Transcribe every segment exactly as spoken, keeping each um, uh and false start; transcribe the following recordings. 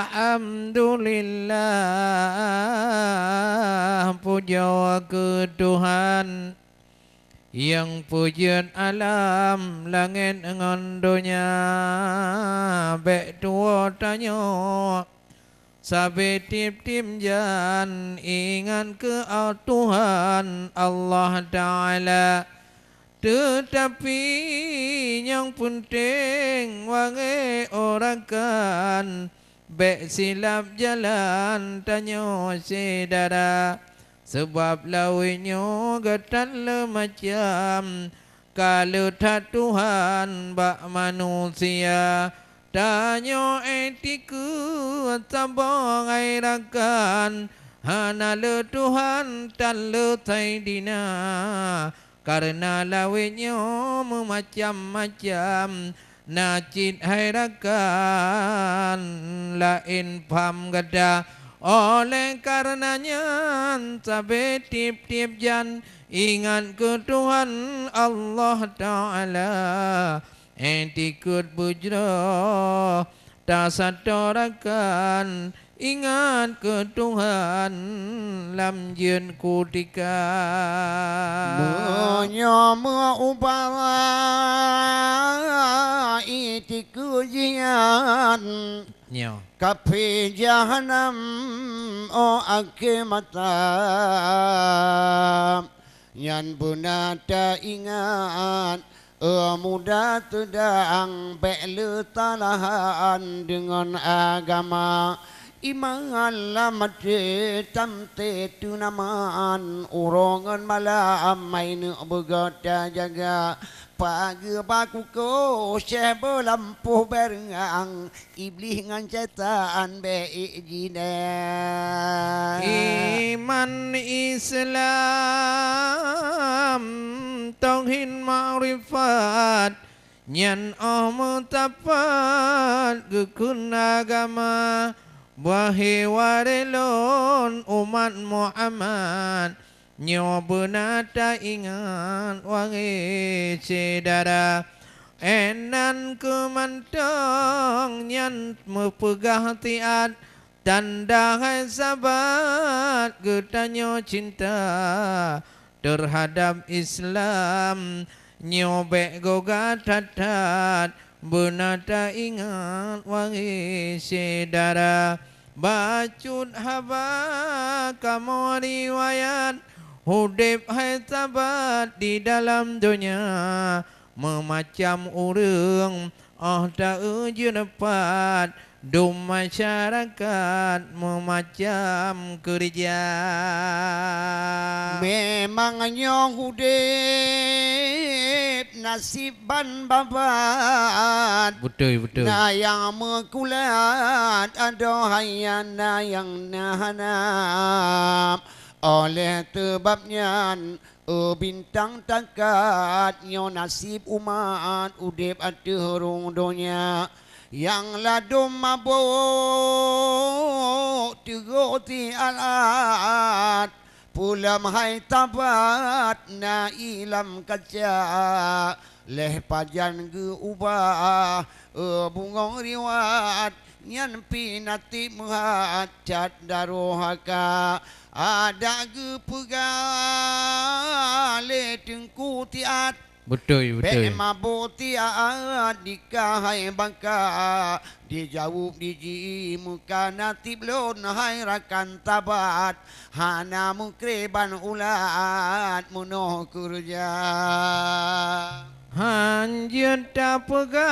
Alhamdulillah, pujoe keu Tuhan, nyang peujeuet alam langét ngon donya. Bék tuwoe tanyoe sabe tieb-tieb jan ingat keu Tuhan Allah Taala. Teutapi nyang peunteng, wahé rakan, bék silab jalan tanyoe syedara. Sabab lawét nyoe geutan le macam, ka le that Tuhan bak manusia. Tanyoe éh tikeue saboh hai rakan, hana le Tuhan tan le Saidina. Kareuna lawét nyoe meumacam-macam, na cit hai rakan laén pham gata. Oleh kareuna nyan, sabe tieb-tieb jan ingat keu Tuhan Allah Taala. Éh tikeue beujroh, tasato rakan, ingat keu Tuhan lam jeuet kutika. Meunyoe meu-ubah itikeujian, nyoe kaphé jahanam, oh akhé mata. Nyan beuna taingat, eh, muda seudang bék le talahan deungon agama. Iman lam até tam teunaman, uroe ngon malam hai neuk beugöt tajaga. Pageue bakuko syeh beulampôh beureuang, Iblih ngon syaitan bék ék jideh. Iman, Islam, tauhid, makrifat, nyan óh meusapat geukheun agama. Wahé waréh lôn umat Muhammad, nyoe beuna taingat wahé syedara. Inan keu mantong nyan meupeugah siat, tanda hai sabat geutanyoe cinta teuhadab Islam. Nyoe bék goga that-that beuna taingat wahé syedara. Bacut haba kamoe riwayat, udeb hai sabat di dalam donya. Meumacam ureuëng óh ta-eu jeuet pat dum masyarakat meumacam keureuja. Memang nyoe udeb naseb ban babat. Beutôi, beutôi. Na nyang meukulat adoe hai na nyang na hana. Oleh teubab nyan, eu bintang takat nyoe naseb umat udeb ateueh rhueng donya. Nyang ladom mabök teugok siat-at, pulam hai sabat na ié lam kaca. Lheueh pajan geuubah, eu bungöng riwat, nyan pih na tieb meuhat cat darohaka. Adak geupeugah lé teungku siat, beutôi, bék beutôi. Mabök siat dikah hai baka. Dijaweueb jijih meuka naseb lôn hai rakan sabat, hana meukré ban ulat meunoh keureuja. Hanjeuet tapeugah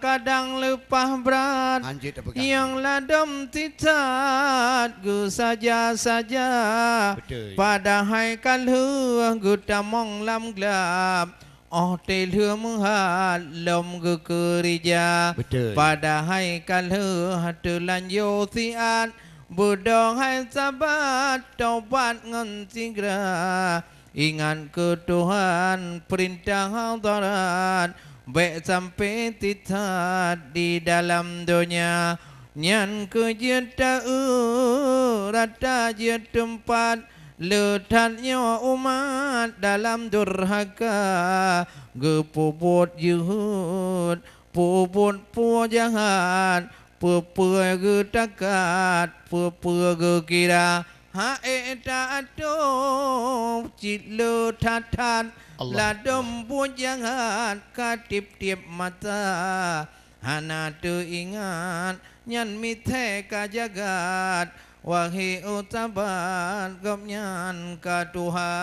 kadang leupah brat, hanjeuet tapeugah. Nyang ladom sisat geusaja-saja. Beutôi. Padahai ka lheueh geutamong lam glab, óh teulheueh meuhat lom geukeureuja. Beutôi. Padahai ka lheueh teulanjô siat, beudôh hai sabat tobat ngon sigra. Ingat keu Tuhan peurintah hadarat, bék sampoe sisat di dalam donya. Nyan keuh jeuet ta-eu rata jeuet teumpat, le that nyoe umat dalam durhaka, geupeubuet jeuhet, peubuet peue jahat, peue-peue geutakat, peue-peue geukira, ha'ék ta-atoe cit le that-that. Allah. Ladom buet jahat ka tieb-tieb mata, hana teuingat nyan mithée ka jagat, wahé sabat gobnyan ka tuha.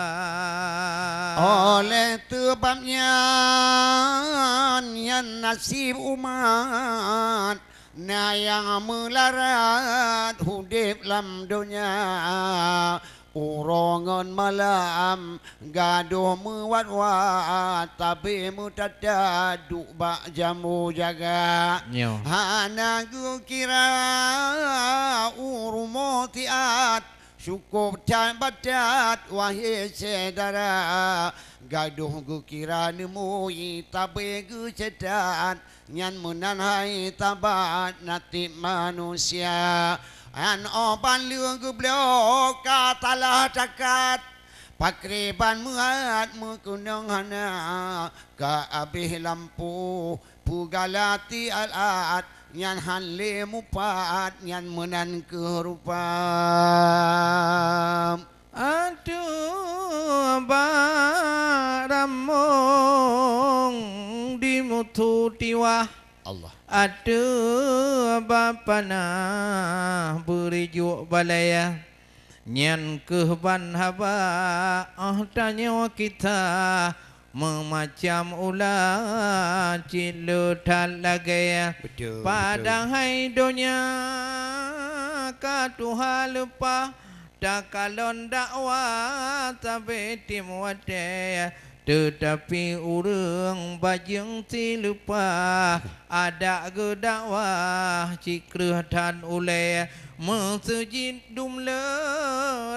Óh lheueh teubab nyan, nyan naseb umat na nyang meularat udeb lam donya. Uroe ngon malam gadôh meuwat-wat, tabé meutata duek bak jambu jaga. Nyoe. Hana geukira u rumoh siat, cukôp that batat, wahé syedara. Gadôh geukira neumui, tabé geuseutôt, nyan meunan hai sabat naseb manusia. Nyan óh ban lheueh geubloe ka salah takat, pakriban meuhat meukeunong hana, ka abéh lampôh peugala siat-at, nyan han lé mupat, nyan meunan kheueh rupa. Ateueh bak ramong di mutu tiwah. Allah. Ateueh bak panah beurijuek balée. Nyan kheueh ban haba óh tanyoe kita meumacam ula cit le that lagée. Betul, betul. Padahai donya ka tuha leupah, takalon dakwah sabe tim watée, teutapi ureuëng bajeueng sileupah adak geudakwah cit kreueh that ulée. Meuseujid dum le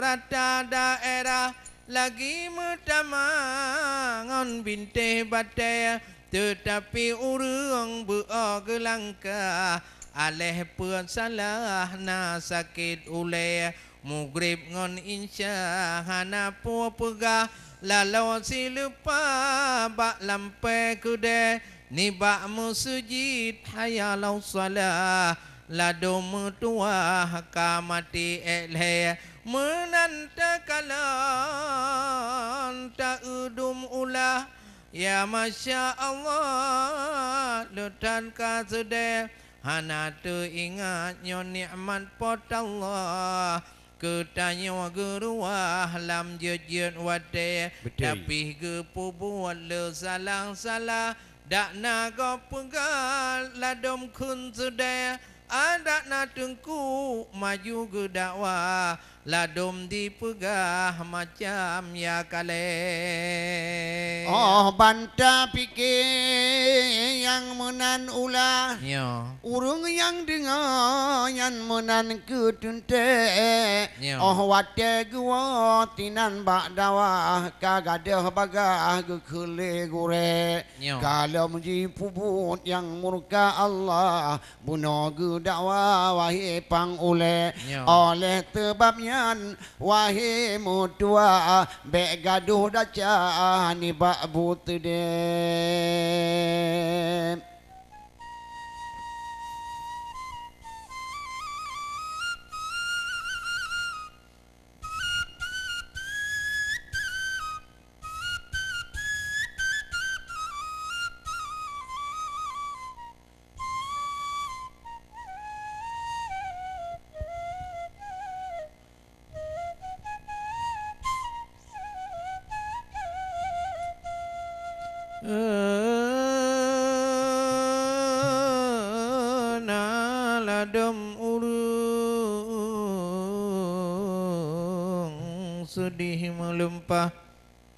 rata daerah, lagi meutamah ngon bintéh batée, teutapi ureuëng beu-o geulangkah, aléh peuet salah na sakét ulée. Mugreb ngon insya hana peue peugah, laloe sileupah bak lampée keudée, nibak meuseujid hayya alas salah, ladom meutuwah ka maté ék lhée. Meunan takalon ta-eu dum ulah, ya masya Allah, le that ka seudée. Hana teuingat nyoe nikmat Po teu Allah, keu tanyoe geuruwah lam jeuet-jeuet watée. Betul. Tapi geupeubuet le salah-salah, dak na gob peugah ladom kheun seudée. Adak na teungku maju geudakwah, ladom dipeugah macam ya kalée. Óh ban tapike nyang meunan ulah. Nyoe. Ureuëng nyang deungoe nyan meunan kheueh teuntée. Nyoe. Óh watée geuwoe sinan bak dakwah, ka gadôh bagaih geukheun lé gurée. Nyoe. Ka lom jipeubuet nyang murka Allah. Bunoe geudakwah wahé pang ulée. Nyoe. Óh lheueh teubab nyan wahé meutuwah, bék gadôh daca nibak buet teudeh. Na ladom ureuëng seudeh meulimpah.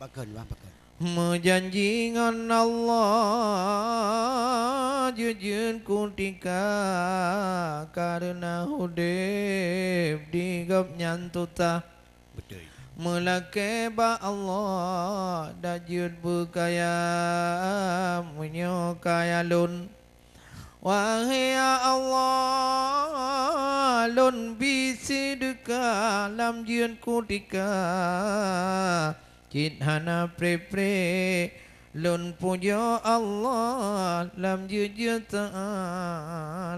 Pakon, Bang, pakon. Meujanji ngon Allah jeuet-jeuet kutika, kareuna udeb di Gobnyan tutah. Beutôi. Meulakée bak Allah, dak jeuet beukaya, meunyoe kaya lôn. Wahé ya Allah, lôn bi sideuka lam jeuet kutika, cit hana pré-pré Lôn pujoe Allah lam jeuet-jeuet,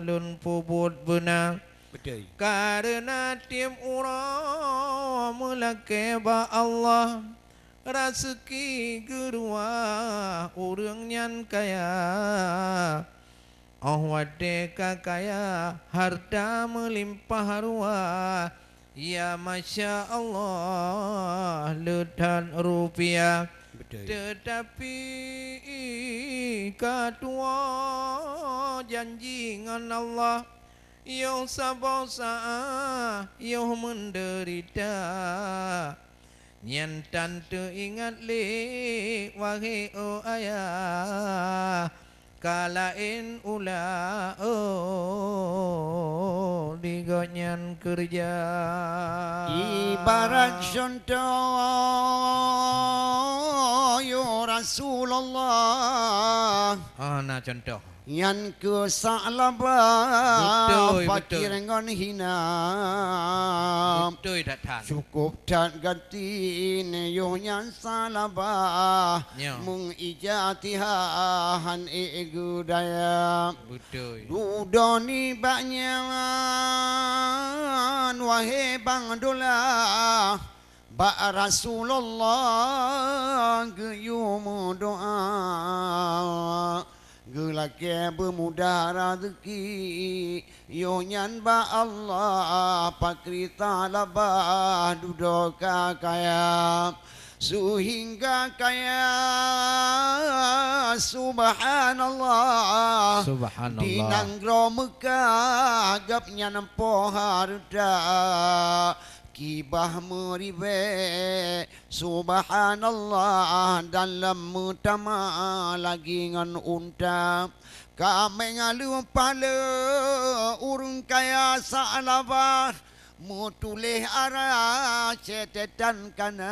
lôn peubuet beuna. Beutôi. Kareuna tieb uroe meulakée bak Allah, raseuki geuruwah ureuëng nyan kaya. Óh watée ka kaya, hareuta meulimpah ruwah, ya masya Allah, le that rupiah. Beutôi. Teutapi ka tuwoe janji ngon Allah, yoh saboh saát, yoh meudeurita. Nyan tan teuingat lé, wahé oh ayah, ka laén ula oh di gobnyan keureuja. Ibarat cuntoh, ya Rasulullah. Ah, na cuntoh. Nyan keuh Sa'labah, beutôi, fakir beutôi, ngon hina. Beutôi that-that. Cukup that gatin yoh nyan Sa'labah. Nyo. Meung ija tiha han ék geudaya. Beutôi. Dudoe nibak nyan, wahé bang Dolah. Bak Rasulullah geuyue meudoá, geulakée beumudah raseuki, yoh nyan bak Allah pakri Sa'labah dudoe ka kaya. Seuhingga kaya, subhanallah, subhanallah, di nanggroe Meukah gobnyan po hareuta. Kibah meuribée, subhanallah, dan lom meutamah lagi ngon unta. Ka meugaleuh pahla ureuëng kaya Sa'labah, meutuléh ara catatan kana.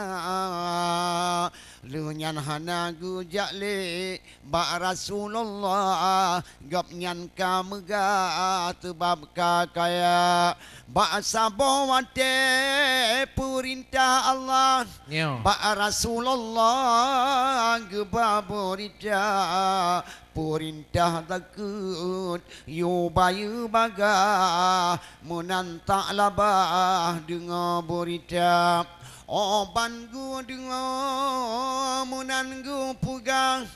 Lheueh nyan hana geujak lé bak Rasulullah, gobnyan ka meugah teubab ka kaya. Bak saboh watée peurintah Allah, nyo, bak Rasulullah geuba beurita. Peurintah takheun yue bayeue bagah, meunan Sa'labah deungoe beurita. Óh ban geudeungoe meunan geupeugah,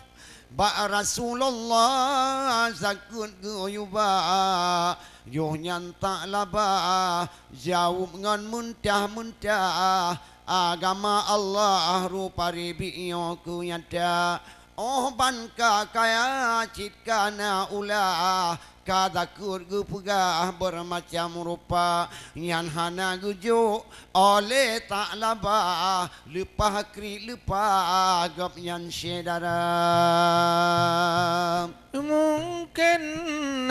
bak Rasulullah sakét geuyue ba. Yoh nyan Sa'labah jaweueb ngon meuntah-meuntah, agama Allah rupa ribik nyoe keu nyata. Óh ban ka kaya cit kana ulah, ka takheun geupeugah beureumacam rupa, nyan hana geujok oleh Sa'labah, leupah kriet leupah gobnyan syedara. Mungken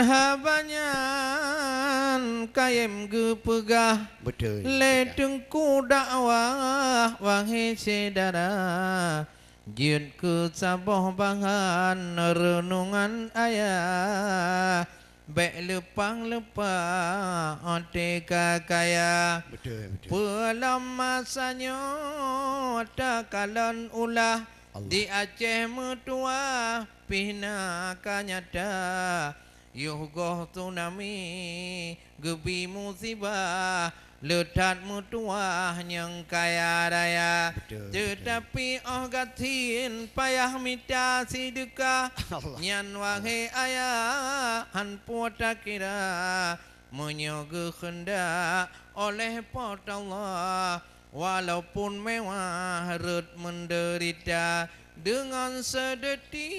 haba nyan kayém geupeugah, beutôi, lé peugah, teungku dakwah, wahé syedara. Jeuet keu saboh bahan reunongan ayah, bék leupah-leupah até ka kaya. Beutôi, beutôi. Peue lom masa nyoe takalon ulah, Allah, di Aceh meutuwah pih na ka nyata. Yoh goh tsunami geubi musibah, le that meutuwah nyang kaya raya. Betul, betul. Teutapi óh gasien payah mita sideuka, Allah, nyan wahé ayah han po takira. Meunyoe geukeundak oleh Po teu Allah, walaupun mewah rhot meudeurita, deungon seudeuti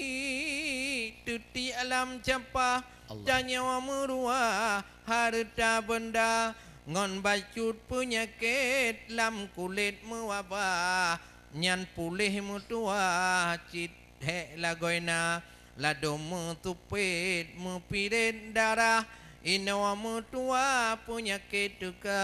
teutiek lam campah, Allah, tanyoe meuruwah hareuta beunda, ngon bacut peunyakét lam kulét meuwabah, nyan puléh meutuwah cit hék lagoena, ladôm meutupét meupiret darah, inoe meutuwah peunyakét teuka,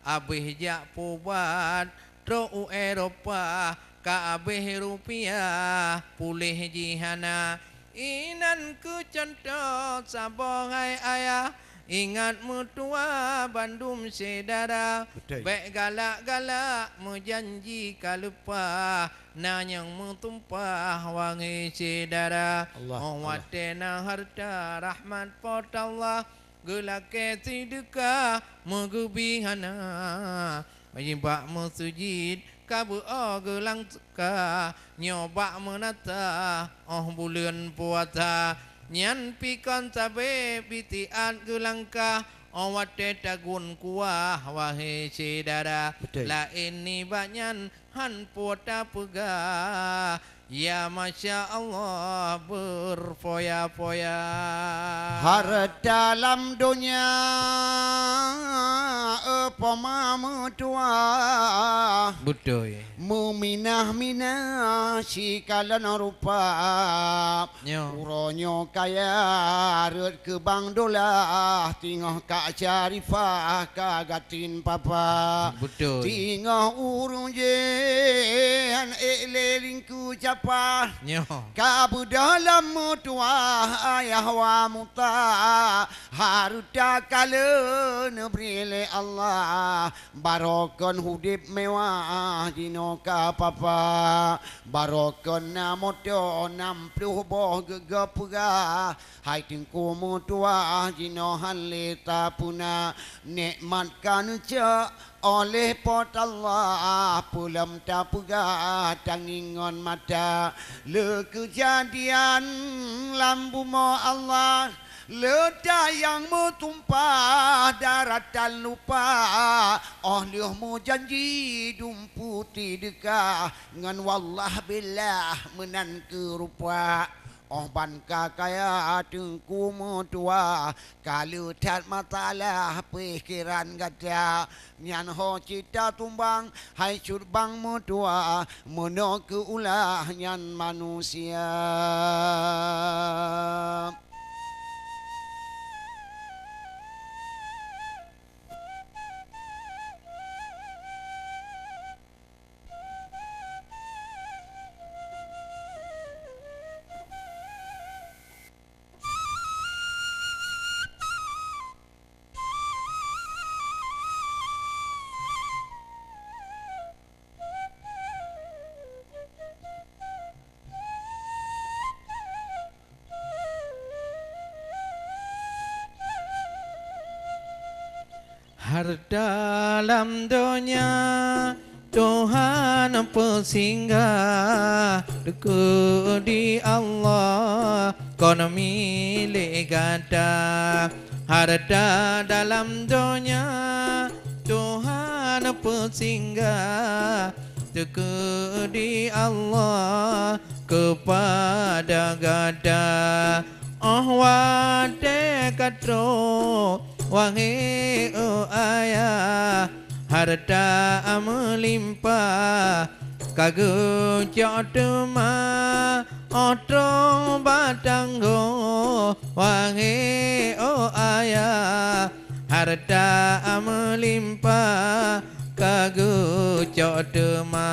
abéh jak pubat trok u Eropa, ka abéh rupiah puléh jih hana. Inan keuh cuntoh saboh hai ayah, Ingat meutuah bandum syedara, Beutôi. Bék galak-galak meujanji ka leupah, na nyang meutumpah wahé syedara. Allah, Oh Allah. watée na hareuta rahmat Po teuh Allah, geulakée seudeukah meugeubri hana. Bak meuseujid ka beu-o geulangka, nyoe bak meunata óh buleuen puasa. Nyan pi kon sabé bitiat geulangka, óh watée tagun kuah, wahé syedara. Beutôi. Laén nibak nyan han po tapeugah. Ya masya Allah, berfoya-foya. Hareuta lam donya, eh, poma meutuah. Beutôi. Meuminah-minah sikalon rupa. Nyo. Uroe nyoe kaya rot keu bang dolah, tingoh Kak Syarifah ka gatin papa. Beutôi. Tingoh ureuëng jéh han ék lé lingku capa. Nyo. Ka beudôh lam meutuah ayah wa muta, hareuta ka lheueh neubri lé Allah. Barokon udeb mewah jinoe ka papa, barokon na moto nam ploh boh geugop peugah. Hai Teungku meutuah jinoe han lé tapeuna, nikmat ka neucok oleh Po teu Allah, peulom tapeugah tangieng ngon mata. Le keujadian lam bumoe Allah, le tayang meutumpah daratan lupa, óh lheueh meujanji dumpeue tideukah ngon wallah billah meunan keu rupa. Óh ban ka kaya Teungku meutuah, ka leueh that masalah pikeran gata. Nyan ho cit tatumbang, hai cut bang meutuah, meunoe keu ulah nyan manusia. Hareuta lam donya Tuhan peusinggah, teukeudi Allah kon milék gata. Hareuta dalam donya Tuhan peusinggah, teukeudi Allah keupada gata. Óh watée ka trok, wahé oh ayah, hareuta meulimpah ka geucok teuma, óh trok bak tanggong, wahé oh ayah, hareuta meulimpah ka geucok teuma.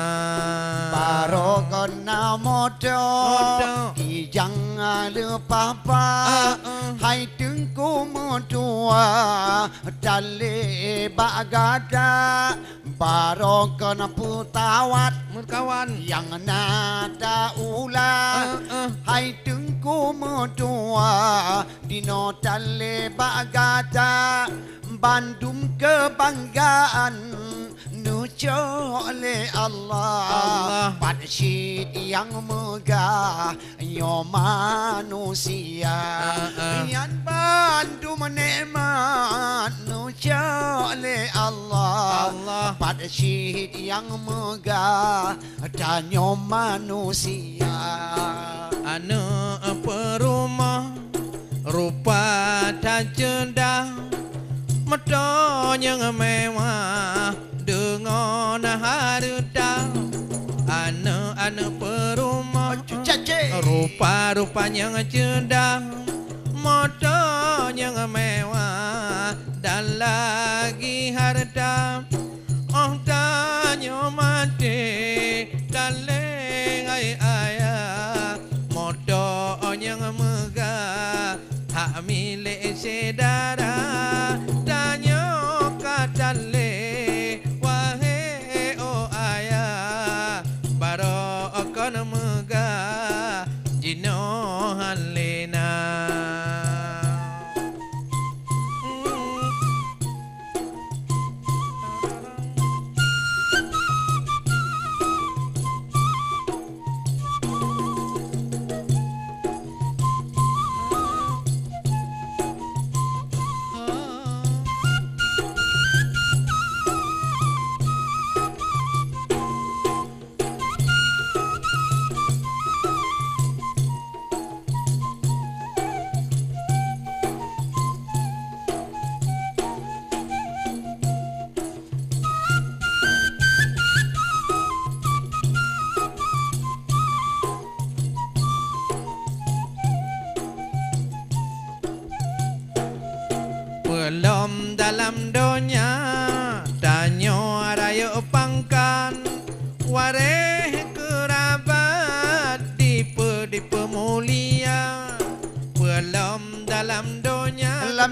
Barokon na moto, moto. Kijang leupah-pah, ah, ah. Hai Teungku meutuah, talé bak gata. Barokon peutawat, meukawan. Nyang na ta ulah, ah, ah. Hai Teungku meutuah, dinoe talé bak gata. Bandum keubanggaan neucok lé Allah. Allah. Pat cit nyang meugah nyoe manusia. Ah, ah. Nyan bandum nikmat neucok lé Allah. Allah. Pat cit nyang meugah tanyoe manusia. Aneuk peurumoh rupa taceudah, moto nyang mewah deungon hareuta. Aneuk-aneuk peurumoh, cek, cek, cek. Rupa-rupa nyang ceudah, moto nyang mewah dan lagi hareuta. Óh tanyoe maté, talé hai ayah, moto nyang meugah hak milék syedara.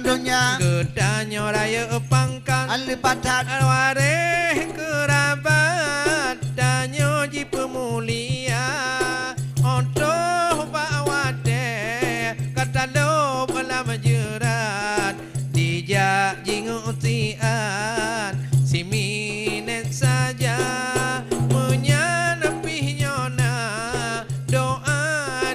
Donya. Geutanyoe rayeuk pangkat. Aleupatat. Waréh keurabat tanyoe jipeumulia. Óh troh bak watée ka talop lam jeurat. Dijak jingoe siat siminet saja. Meunyan pih nyoe na doa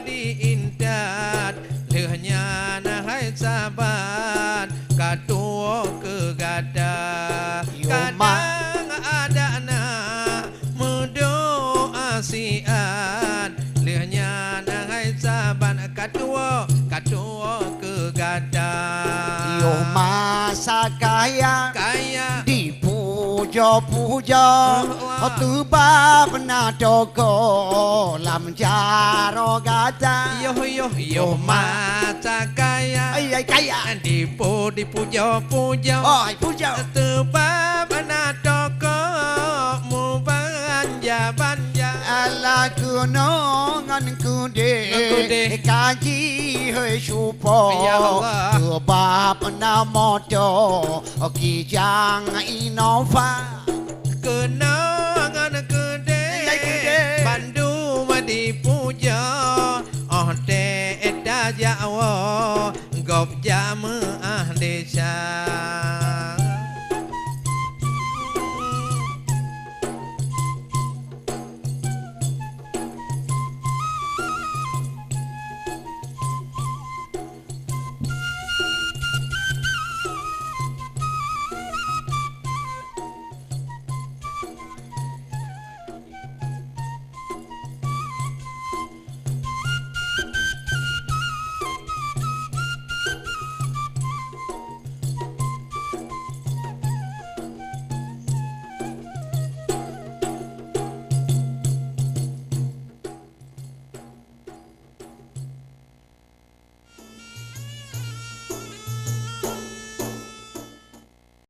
diintat. Lheueh nyan hai saban ka tuwoe keu gata. Yo, ma. Kadang adat na meudoa siat. Lheueh nyan hai saban ka tuwoe, ka tuwoe keu gata. Yo, masa kaya. Kaya. Di pujoe-pujoe, oh, oh, teubab na toko lam jaroe gata. Yoh, yoh, yoh, mata kaya. Ai, ai, kaya. Dipu-, dipujoe-pujoe. Oh, ai, pujoe. Teubab na toko mubanja-banja. Alah keunoe ngon keudeh. Ngon keudeh. Kaji hei syupo. Ya Allah. Teubab na moto. Kijang Innova. Keunoe ngon keudeh. Lai keudeh. Bandum dipujoe. Óh tée tajak woe gob jameuah desya.